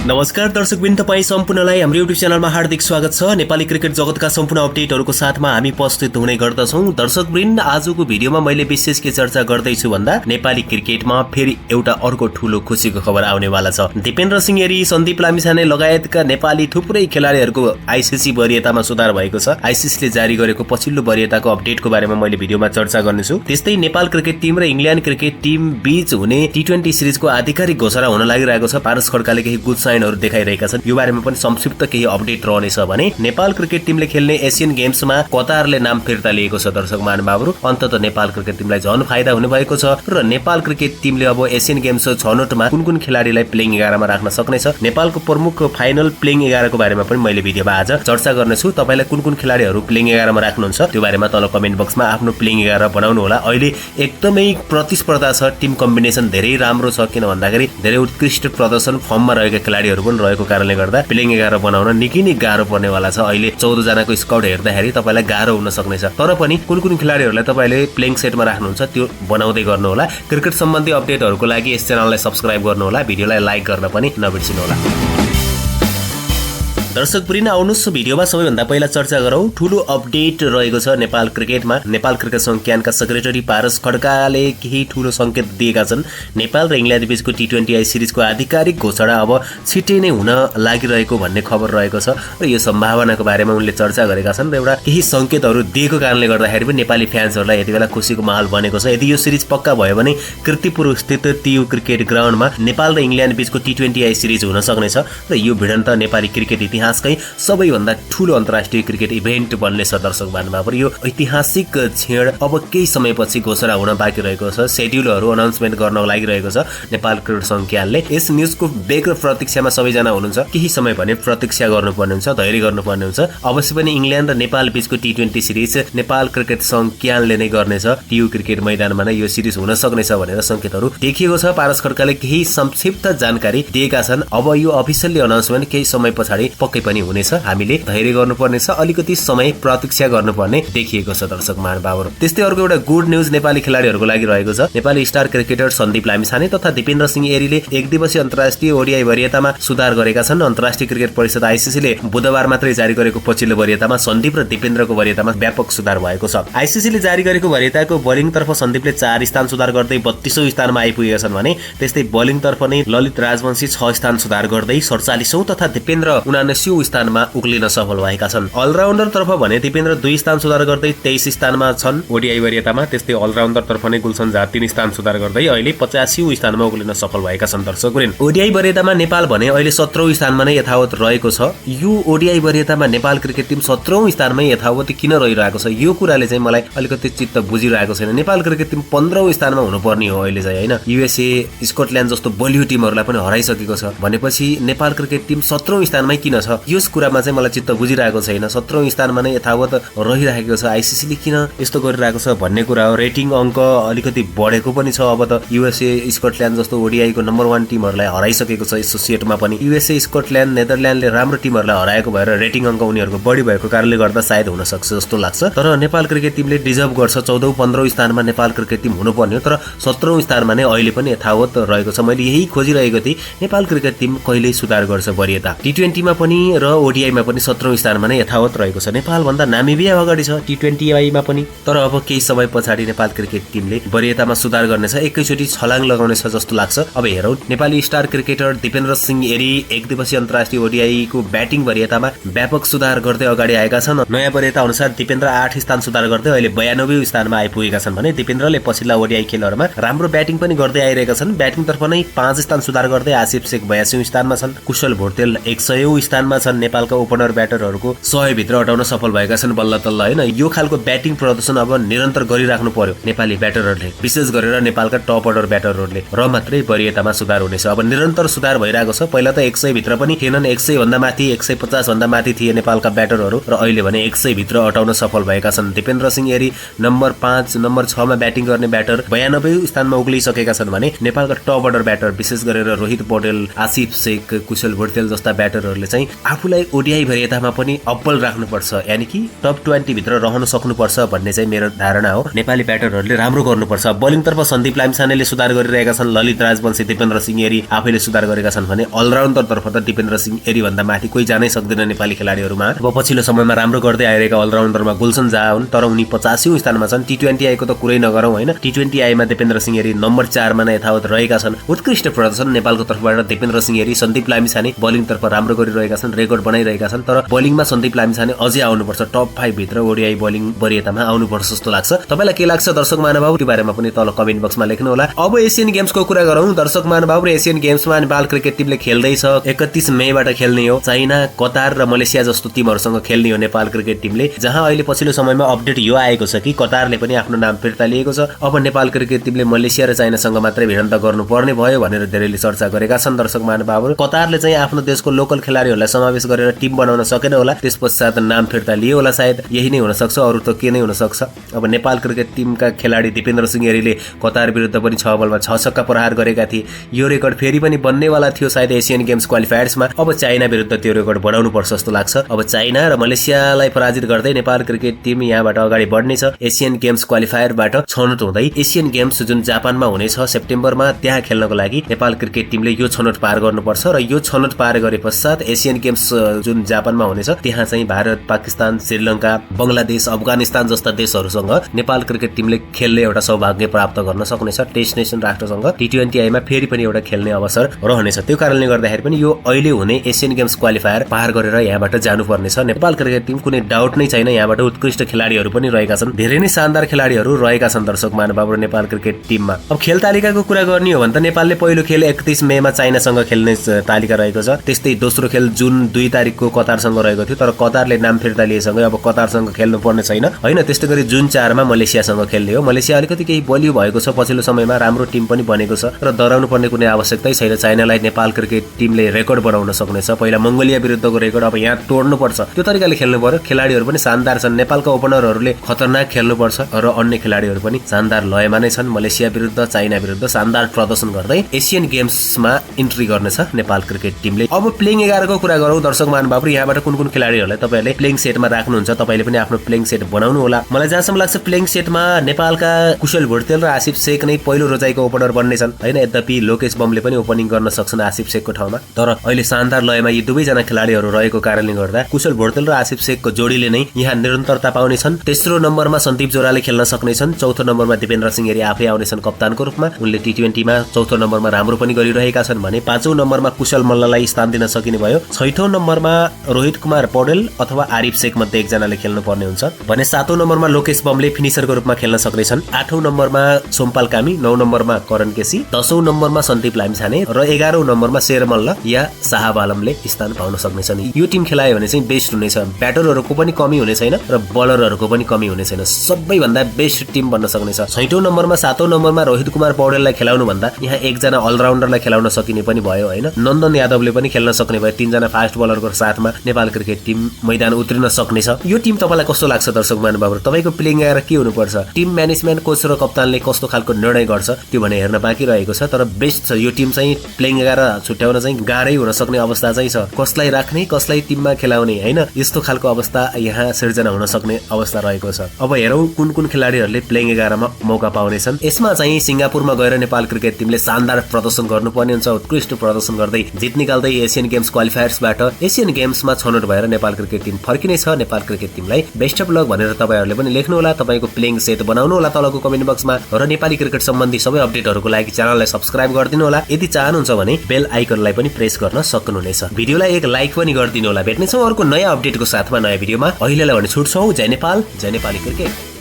नमस्कार दर्शकवृन्द, तपाईँ सम्पूर्णलाई हाम्रो युट्युब च्यानलमा हार्दिक स्वागत छ। नेपाली क्रिकेट जगतका सम्पूर्ण अपडेटहरूको साथमा हामी उपस्थित हुने गर्दछौँ। दर्शकवृन्द, आजको भिडियोमा मैले विशेष के चर्चा गर्दैछु भन्दा नेपाली क्रिकेटमा फेरि एउटा अर्को ठूलो खुसीको खबर आउनेवाला छ। दिपेन्द्र सिंह एरी, सन्दीप लामिछाने लगायतका नेपाली थुप्रै खेलाडीहरूको आइसिसी वरियतामा सुधार भएको छ। आइसिसीले जारी गरेको पछिल्लो वरियताको अपडेटको बारेमा मैले भिडियोमा चर्चा गर्नेछु। त्यस्तै नेपाल क्रिकेट टिम र इङ्ल्यान्ड क्रिकेट टिम बीच हुने टी20 सिरिजको आधिकारिक घोषणा हुन लागिरहेको छ। पारस खड्काले केही गुड साइनहरू देखाइरहेका छन्। यो बारेमा पनि संक्षिप्त केही अपडेट रहनेछ भने नेपाल क्रिकेट टिमले खेल्ने एसियन गेम्समा कतारले नाम फिर्ता लिएको छ। दर्शक महानुभावहरू, अन्ततः नेपाल क्रिकेट टिमलाई झन फाइदा हुने भएको छ र नेपाल क्रिकेट टिमले अब एसियन गेम्स छनौटमा कुन खेलाडीलाई प्लेइङ 11 मा राख्न सक्नेछ। नेपालको प्रमुख फाइनल प्लेइङ 11 को बारेमा पनि मैले भिडियोमा आज चर्चा गर्नेछु। तपाईलाई कुन खेलाडीहरू प्लेइङ 11 मा राख्नुहुन्छ त्यो बारेमा तल कमेन्ट बक्समा आफ्नो प्लेइङ 11 बनाउनु होला। अहिले एकदमै प्रतिस्पर्धा छ, टिम कम्बिनेसन धेरै राम्रो छ, किन भन्दाखेरि धेरै उत्कृष्ट प्रदर्शन फर्ममा रहेका खेलाडीहरू पनि रहेको कारणले गर्दा प्लेइङ 11 बनाउन निकै नै गाह्रो पर्नेवाला छ। अहिले 14 जनाको स्काउट हेर्दाखेरि तपाईलाई गाह्रो हुन सक्नेछ। तर पनि कुन खेलाडीहरूलाई तपाईले प्लेइङ सेटमा राख्नुहुन्छ त्यो बनाउँदै गर्नु होला। क्रिकेट सम्बन्धी अपडेटहरूको लागि यस च्यानललाई सब्स्क्राइब गर्नु होला, भिडियोलाई लाइक गर्न पनि नबिर्सिनु होला। दर्शकवृन्द, आउनुहोस् भिडियोमा सबैभन्दा पहिला चर्चा गरौँ। ठूलो अपडेट रहेको छ नेपाल क्रिकेटमा। नेपाल क्रिकेट संज्ञानका सेक्रेटरी पारस खड्काले केही ठूलो संकेत दिएका छन्। नेपाल र इङ्ल्यान्ड बीचको टी20 सिरिजको आधिकारिक घोषणा अब छिटै नै हुन लागिरहेको भन्ने खबर रहेको छ र यो सम्भावनाको बारेमा उनले चर्चा गरेका छन् र एउटा केही संकेतहरू दिएको कारणले गर्दाखेरि पनि नेपाली फ्यान्सहरूलाई यति बेला खुसीको माहौल बनेको छ। यदि यो सिरिज पक्का भयो भने कीर्तिपुर स्थित तियु क्रिकेट ग्राउन्डमा नेपाल र इङ्ल्यान्ड बीचको टी20 सिरिज हुन सक्नेछ र यो भिडन्त नेपाली क्रिकेट इतिहासकै सबैभन्दा ठूलो अन्तर्राष्ट्रिय क्रिकेट इभेन्ट बन्नेछ। दर्शक महानुभावहरू, यो ऐतिहासिक क्षण अब केही समयपछि घोषणा हुन बाँकी रहेको छ। शेड्युलहरू अनाउन्समेन्ट गर्न लागिरहेको छ नेपाल क्रिकेट संज्ञानले। यस न्युजको बेग र प्रतीक्षामा सबैजना हुनुहुन्छ। केही समय भने प्रतीक्षा गर्नुपर्ने हुन्छ, धैर्य गर्नुपर्ने हुन्छ। अवश्य पनि इङ्ल्यान्ड र नेपाल बीचको टी20 सिरिज नेपाल क्रिकेट संज्ञानले नै गर्नेछ। टियु क्रिकेट मैदानमा नै यो सिरिज हुन सक्नेछ भनेर संकेतहरू देखिएको छ। पारस खड्काले केही संक्षिप्त जानकारी दिएका छन्। अब यो अफिसियली अनाउन्समेन्ट केही समय पछाडि पक्कै पनि हुनेछ। हामीले धैर्य गर्नुपर्ने छ, अलिकति समय प्रतीक्षा गर्नुपर्ने देखिएको छ। दर्शक महानुभावहरू, त्यस्तै अर्को एउटा गुड न्युज नेपाली खेलाडीहरूको लागि रहेको छ। नेपाली स्टार क्रिकेटर सन्दीप लामिछाने तथा दिपेन्द्र सिंह एरीले एक दिवसीय अन्तर्राष्ट्रिय ओडिआई वरियतामा सुधार गरेका छन्। अन्तर्राष्ट्रिय क्रिकेट परिषद आइसिसीले बुधबार मात्रै जारी गरेको पछिल्लो वरियतामा सन्दीप र दिपेन्द्रको वरियतामा व्यापक सुधार भएको छ। आइसिसीले जारी गरेको वरियताको बलिङतर्फ सन्दीपले 4 स्थान सुधार गर्दै 32औं स्थानमा आइपुगेका छन् भने त्यस्तै बलिङतर्फ नै ललित राजवंशी 6 स्थान सुधार गर्दै 47औं तथा दिपेन्द्र 79औं स्थानमा उक्लिन सफल भएका छन्। अलराउन्डर तर्फ भने दिपेन्द्र 2 स्थान सुधार गर्दै 23 स्थानमा छन् ओडिआई वरियतामा। त्यस्तै अलराउन्डर तर्फ नै गुलसन झा 3 स्थान सुधार गर्दै अहिले 85औं स्थानमा उक्लिन सफल भएका छन्। दर्शकवृन्द, ओडिआई वरियतामा नेपाल भने अहिले 17औं स्थानमा नै यथावत रहेको छ। यो ओडिआई वरियतामा नेपाल क्रिकेट टिम 17औं स्थानमै यथावत किन रहिरहेको छ, यो कुराले चाहिँ मलाई अलिकति चित्त बुझिरहेको छैन। नेपाल क्रिकेट टिम 15औं स्थानमा हुनुपर्ने हो अहिले चाहिँ, हैन? युएसए, स्कटल्यान्ड जस्तो बलियो टिमहरूलाई पनि हराइसकेको छ भनेपछि नेपाल क्रिकेट टिम 17औं स्थानमै किन छ? यस कुरामा चाहिँ मलाई चित्त बुझिरहेको छैन। 17औं स्थानमा नै यथावत रहिरहेको छ। आइसिसीले किन यस्तो गरिरहेको छ भन्ने कुरा हो। रेटिङ अङ्क अलिकति बढेको पनि छ। अब त युएसए, स्कटल्यान्ड जस्तो ओडिआईको नम्बर 1 टिमहरूलाई हराइसकेको छ। एसोसिएटमा पनि युएसए, स्कटल्यान्ड, नेदरल्यान्डले राम्रो टिमहरूलाई हराएको भएर रेटिङ अङ्क उनीहरूको बढी भएको कारणले गर्दा सायद हुन सक्छ जस्तो लाग्छ। तर नेपाल क्रिकेट टिमले डिजर्भ गर्छ। 14औं 15औं स्थानमा नेपाल क्रिकेट टिम हुनुपर्ने हो, तर 17औं स्थानमा नै अहिले पनि यथावत रहेको छ। मैले यही खोजिरहेको थिएँ, नेपाल क्रिकेट टिम कहिले सुधार गर्छ वरियता। टी20 मा पनि र ओडिआईमा पनि 17औं स्थानमा नै यथावत रहेको छ। नेपाल भन्दा नामिबिया अगाडि छ टी20 मा पनि। तर अब केही समय पछाडि नेपाल क्रिकेट टिमले वरियतामा सुधार गर्नेछ, एकैचोटि छलाङ लगाउनेछ जस्तो लाग्छ। अब हेरौँ, नेपाली स्टार क्रिकेटर दिपेन्द्र सिंह एरी एक दिवसीय अन्तर्राष्ट्रिय ओडिआईको ब्याटिङ वरियतामा व्यापक सुधार गर्दै अगाडि आएका छन्। नयाँ वरियता अनुसार दिपेन्द्र 8 स्थान सुधार गर्दै अहिले 92औं स्थानमा आइपुगेका छन् भने दिपेन्द्रले पछिल्ला ओडिआई खेलहरूमा राम्रो ब्याटिङ पनि गर्दै आइरहेका छन्। ब्याटिङतर्फ नै 5 स्थान सुधार गर्दै आसिफ शेख 82औं स्थानमा छन्। कुशल भोर्तेल 100औं स्थानमा छन्। नेपालका ओपनर ब्याटरहरूको 100 भित्र अटाउन सफल भएका छन् बल्ल तल्ल, हैन? यो खालको ब्याटिङ प्रदर्शन अब निरन्तर गरिराख्नु पर्यो नेपाली ब्याटरहरूले, विशेष गरेर नेपालका टप अर्डर ब्याटरहरूले, र मात्रै वरियतामा सुधार हुनेछ। अब निरन्तर सुधार भइरहेको छ। पहिला त 100 भित्र पनि थिएनन्, 100 भन्दा माथि, 150 भन्दा माथि थिए नेपालका ब्याटरहरू र अहिले भने 100 भित्र अटाउन सफल भएका छन्। दिपेन्द्र सिंह एरी नम्बर 5, नम्बर 6 मा ब्याटिङ गर्ने ब्याटर 92औं स्थानमा उक्लिसकेका छन् भने नेपालका टप अर्डर ब्याटर विशेष गरेर रोहित पौडेल, आसिफ शेख, कुशल भोर्तेल जस्ता ब्याटरहरूले चाहिँ आफूलाई ओडिआई वरियतामा पनि अब्बल राख्नुपर्छ, यानि कि टप 20 भित्र रहन सक्नुपर्छ भन्ने चाहिँ मेरो धारणा हो। नेपाली ब्याटरहरूले राम्रो गर्नुपर्छ। बलिङतर्फ सन्दीप लामिछानेले सुधार गरिरहेका छन्, ललित राजवंशी, दिपेन्द्र सिंह एरी आफैले सुधार गरेका छन् भने अलराउन्डरतर्फ त दिपेन्द्र सिंह एरी भन्दा माथि कोही जानै सक्दैन नेपाली खेलाडीहरूमा। अब पछिल्लो समयमा राम्रो गर्दै आइरहेका अलराउन्डरमा गुलसन झा हुन्, तर उनी 50औं स्थानमा छन्। टी20 आईको त कुरै नगरौँ हैन। टी20 आईमा दिपेन्द्र सिंह एरी नम्बर 4 मा नै यथावत रहेका छन्। उत्कृष्ट प्रदर्शन नेपालको तर्फबाट दिपेन्द्र सिंह एरी, सन्दीप लामिछाने बलिङतर्फ राम्रो गरिरहेका छन्, रेकर्ड बनाइरहेका छन्। तर बलिङमा सन्दीप लामिछाने अझै आउनुपर्छ, टप 5 भित्र ओडिआई बलिङ वरियतामा आउनुपर्छ जस्तो लाग्छ। तपाईलाई के लाग्छ दर्शक महानुभाव, त्यो बारेमा पनि तल कमेन्ट बक्समा लेख्नु होला। अब एसियन गेम्सको कुरा गरौँ दर्शक महानुभाव। र एसियन गेम्समा नेपाल क्रिकेट टिमले खेल्दैछ। 31 मेबाट खेल्ने हो। चाइना, कतार र मलेसिया जस्तो टिमहरूसँग खेल्ने हो नेपाल क्रिकेट टिमले। जहाँ अहिले पछिल्लो समयमा अपडेट यो आएको छ कि कतारले पनि आफ्नो नाम फिर्ता लिएको छ। अब नेपाल क्रिकेट टिमले मलेसिया र चाइनासँग मात्रै भिडन्त गर्नुपर्ने भयो भनेर धेरैले चर्चा गरेका छन् दर्शक महानुभावहरू। कतारले चाहिँ आफ्नो देशको लोकल खेलाडीहरूलाई समावेश गरेर टिम बनाउन सकेन होला, त्यस पश्चात नाम फिर्ता लियो होला सायद। यही नै हुन सक्छ, अरू त के नै हुन सक्छ। अब नेपाल क्रिकेट टिमका खेलाडी दिपेन्द्र सिंह एरीले कतार विरुद्ध पनि 6 बलमा 6 छक्का प्रहार गरेका थिए। यो रेकर्ड फेरि पनि बन्नेवाला थियो सायद एसियन गेम्स क्वालिफायर्समा। अब चाइना विरुद्ध त्यो रेकर्ड बनाउनु पर्छ जस्तो लाग्छ। अब चाइना र मलेसियालाई पराजित गर्दै नेपाल क्रिकेट टिम यहाँबाट अगाडि बढ्नेछ। एसियन गेम्स क्वालिफायरबाट छनौट हुँदै एसियन गेम्स जुन जापानमा हुनेछ सेप्टेम्बरमा, त्यहाँ खेल्नको लागि नेपाल क्रिकेट टिमले यो छनौट पार गर्नुपर्छ र यो छनौट पार गरे पश्चात एसियन गेम्स जुन जापानमा हुनेछ त्यहाँ चाहिँ भारत, पाकिस्तान, श्रीलङ्का, बङ्गलादेश, अफगानिस्तान जस्ता देशहरूसँग नेपाल क्रिकेट टिमले खेल्ने एउटा सौभाग्य प्राप्त गर्न सक्नेछ। टेस्ट नेसन राष्ट्रसँग टी20 आईमा फेरि पनि एउटा खेल्ने अवसर रहनेछ। त्यो कारणले गर्दाखेरि पनि यो अहिले हुने एसियन गेम्स क्वालिफायर पार गरेर यहाँबाट जानुपर्नेछ नेपाल क्रिकेट टिम। कुनै डाउट नै छैन, यहाँबाट उत्कृष्ट खेलाडीहरू पनि रहेका छन्, धेरै नै शानदार खेलाडीहरू रहेका छन् दर्शक महानुभाव नेपाल क्रिकेट टिममा। अब खेल तालिकाको कुरा गर्ने हो भने त नेपालले पहिलो खेल 31 मेमा चाइनासँग खेल्ने तालिका रहेको छ। त्यस्तै दोस्रो खेल जुन 2 तारिकको कतारसँग रहेको थियो, तर कतारले नाम फिर्ता लिएसँगै अब कतारसँग खेल्नु पर्ने छैन हैन। त्यस्तै गरी जुन 4 मा मलेसियासँग खेल्ने हो। मलेसिया अलिकति केही बलियो भएको छ पछिल्लो समयमा, राम्रो टिम पनि बनेको छ र डराउनु पर्ने कुनै आवश्यकतै छैन। चाइनालाई नेपाल क्रिकेट टिमले रेकर्ड बनाउन सक्नेछ। पहिला मङ्गोलिया विरुद्धको रेकर्ड अब यहाँ तोड्नु पर्छ, त्यो तरिकाले खेल्नु पर्यो। खेलाडीहरू पनि शानदार छन्, नेपालका ओपनरहरूले खतरनाक खेल्नुपर्छ र अन्य खेलाडीहरू पनि शानदार लयमा नै छन्। मलेसिया विरुद्ध, चाइना विरुद्ध शानदार प्रदर्शन गर्दै एसियन गेम्समा इन्ट्री गर्नेछ नेपाल क्रिकेट टिमले। अब प्लेइङ 11 को कुरा गरौँ दर्शक महानुभाव। यहाँबाट कुन कुन खेलाडीहरूलाई तपाईहरुले प्लेइङ सेटमा राख्नुहुन्छ, तपाईले पनि आफ्नो प्लेइङ सेट बनाउनु होला। मलाई जहाँसम्म लाग्छ प्लेइङ सेटमा नेपालका कुशल भुर्तेल र आसिफ शेख नै पहिलो रोजाइको ओपनर बन्ने छन् हैन। यद्यपि लोकेश बमले पनि ओपनिङ गर्न सक्छन् आसिफ शेखको ठाउँमा, तर अहिले शानदार लयमा यी दुवैजना खेलाडीहरू रहेको कारणले गर्दा कुशल भुर्तेल र आसिफ शेखको जोडीले नै यहाँ निरन्तरता पाउने छन्। तेस्रो नम्बरमा सन्दीप जोराले खेल्न सक्ने छन्। चौथो नम्बरमा दिपेन्द्र सिंह एरी आफै आउने छन् कप्तानको रूपमा, उनले टी20 मा चौथो नम्बरमा राम्रो पनि गरिरहेका छन् भने। पाँचौं नम्बरमा कुशल मल्ललाई स्थान दिन सकिने भयो। छैठौं नम्बरमा रोहित कुमार पौडेल अथवा आरिफ शेख मध्ये एकजनाले खेल्नु पर्ने हुन्छ भने। सातौं नम्बरमा लोकेश बमले फिनिशरको रूपमा खेल्न सक्ने छन्। आठौं नम्बरमा सोमपाल कामी, 9 नम्बरमा करण केसी, 10औं नम्बरमा सन्दीप लामिछाने र 11औं नम्बरमा शेर मल्ल या साहब आलमले स्थान पाउन सक्ने छन्। यो टिम खेलायो भने चाहिँ बेस्ट हुनेछ। ब्याटरहरूको पनि कमी हुने छैन र बलरहरूको पनि कमी हुने छैन, सबैभन्दा बेस्ट टिम बन्न सक्नेछ। 6औं नम्बरमा 7औं नम्बरमा रोहित कुमार पौडेललाई खेलाउनु भन्दा यहाँ एकजना अलराउन्डरलाई खेलाउन सकिने पनि भयो हैन। नन्दन यादवले पनि खेल्न सक्ने भयो। 3 जना फास्ट बलरको साथमा नेपाल क्रिकेट टिम मैदान उत्रिन सक्नेछ। यो टिम तपाईलाई कस्तो लाग्छ दर्शक महानुभावहरु? तपाईको प्लेइङ 11 के हुनुपर्छ? टिम म्यानेजमेन्ट, कोच र कप्तानले कस्तो खालको निर्णय गर्छ त्यो भने हेर्न बाँकी रहेको छ, तर बेस्ट छ यो टिम चाहिँ। प्लेइङ 11 छुट्याउन चाहिँ गाह्रै हुन सक्ने अवस्था चाहिँ छ। कसलाई राख्ने, कसलाई टिममा खेलाउने हैन, यस्तो खालको अवस्था यहाँ सिर्जना हुन सक्ने अवस्था रहेको छ। अब हेरौं कुन कुन खेलाडीहरूले प्लेइङ 11 मा मौका पाउनेछन्। यसमा चाहिँ सिङ्गापुरमा गएर नेपाल क्रिकेट टिमले शानदार प्रदर्शन गर्नुपर्ने हुन्छ। उत्कृष्ट प्रदर्शन गर्दै जित निकाल्दै एसियन गेम्स क्वालिफायर्सबाट एसियन गेम्समा छनौट भएर नेपाल क्रिकेट टिम फर्किने छ। नेपाल क्रिकेट टिमलाई बेस्ट अफ लक भनेर तपाईहरुले पनि लेख्नु होला। तपाईको प्लेइङ सेट बनाउनु होला तलको कमेन्ट बक्समा र नेपाली क्रिकेट सम्बन्धी सबै अपडेटहरुको लागि च्यानललाई सब्स्क्राइब गरिदिनु होला। यदि चाहनुहुन्छ भने बेल आइकनलाई पनि प्रेस गर्न सक्नुहुनेछ। भिडियोलाई एक लाइक पनि गरिदिनु होला। भेट्नेछौं अर्को नयाँ अपडेटको साथमा नयाँ भिडियोमा। अहिलेलाई भने छुट्छौं। जय नेपाल, जय नेपाली क्रिकेट।